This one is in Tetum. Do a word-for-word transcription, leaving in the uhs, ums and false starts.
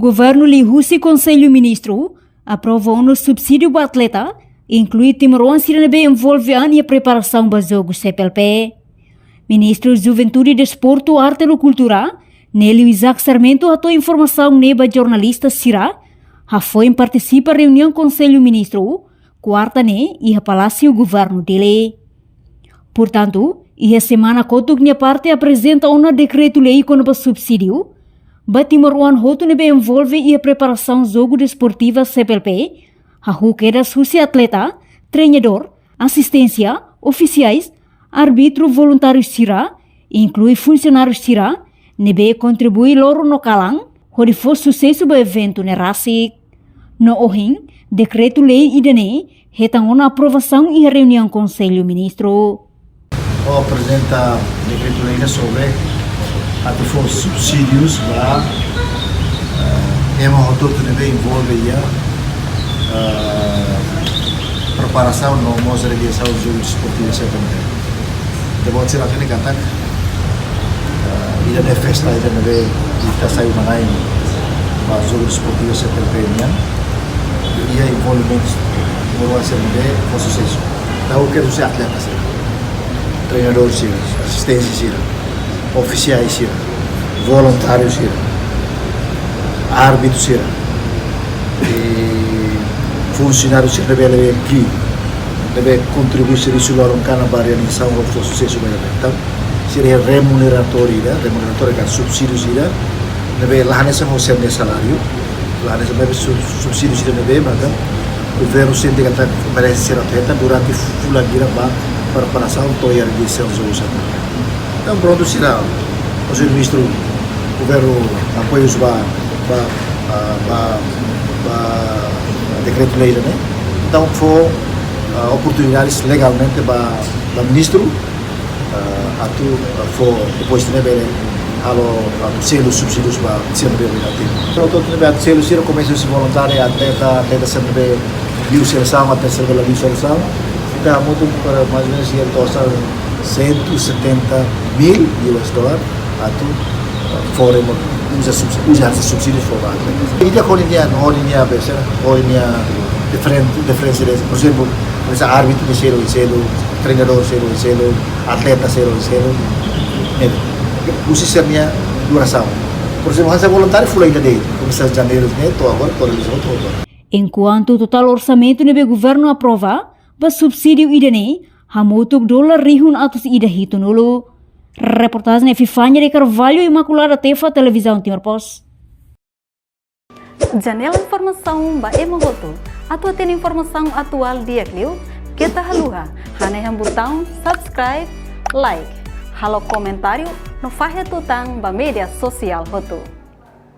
Governu liuhusi Konsellu Ministru aprova ona subsídiu ba atleta, inklui timoroan sira ne'ebé envolve an iha preparasaun ba jogu C P L P. Ministru Juventude, Desportu, Arte no Kultura, Nélio Isaac Sarmento hato'o informasaun ne'e ba jornalista sira hafoin partisipa reuniaun Konsellu Ministru kuarta ne'e iha Palásiu Governu Dili. Portantu, iha semana kotuk nia parte aprezenta ona dekretu-lei kona-ba subsídiu ba timoroan hotu ne'ebé envolve iha preparasaun jogu desportiva C P L P, hahú kedas husi atleta, treinadór, asisténsia, ofisiais, árbitru voluntáriu sira, inklui funsionáriu sira ne'ebé kontribui loron no kalan hodi fó susesu ba eventu ne'e rasik. No ohin, dekretu-lei ida-ne'e hetan ona aprovasaun iha reuniaun Konsellu Ministru. Ha'u aprezenta dekretu-lei ne'e sobre atu fó subsídius ba, eh, ema hotu-hotu ne'ebé envolve iha, eh, preparasaun no mós realizasaun jogu desportivu C P L P. Ita-boot sira hatene katak, eh, ida-ne'e festa ida ne'ebé ita sai uma-na'in ba jogu desportivu C P L P nian. Iha envolvimentu timoroan sira ne'ebé fó susesu. Entaun, ha'u kedas husi atleta sira, treinadór sira, asisténsia sira, ofisiais sira, voluntáriu sira, árbitru sira, i funsionáriu sira ne'ebé lebe ki, ne'ebé kontribui servisu loron kalan ba realizasaun hodi fó susesu ba eventu. Entaun, sira remuneratóriu ida, remuneratóriu ka subsídiu sira ne'ebé la hanesan ho sira-nia saláriu, la hanesan, maibé su-, subsídiu sira ne'ebé maka governu sente katak merese sira hetan durante fulan hira ba preparasaun to'o iha realizasaun jogu sira. Entaun, prontu, sira, Konsellu Ministru, governu apoiu ba, ba, ba, ba, ba dekretu-lei ne'e. Entaun, fó, ah, oportunidades legalmente ba, ba ministru, ah, atu, ah, fó, depois ne'e bele halo, ah, selu subsídius ba sira ne'ebé obrigatóriu. Entaun, ne'ebé atu selu sira komesa husi voluntáriu, atleta, atleta sira ne'ebé liu selesaun, atleta sira ne'ebé la liu selesaun. Ita hamutuk para mais ou menos iha total cento e setenta mil U S dólar atu, ah, fó remo, uza subs-, uza subsídiu fó ba atleta. Ida hodi nia, hodi nia, besa, hodi nia diferente, diferensa de, por ezemplu, komesa árbitru nia selu, selu, treinadór selu, selu, atleta selu, selu. Ne'e. Husi sira-nia durasaun. Por ezemplu, hanesan voluntáriu fulan ida de'it, komesa janeiru ne'e to'o agora, to'o realiza hotu agora. Enkuantu totál orsamentu ne'ebé governu aprova ba subsídiu ida-ne'e hamutuk dolar rihun atus ida hitunulu. Reportajen Epifania de Carvalho, Imaculada Tefa, Televizaun Timor Post. Janela informasaun ba ema hotu. Atu hatene informasaun atuál di'ak liu, keta haluha hanehan butaun subscribe, like, halo komentáriu no fahe tutan ba média sosiál hotu.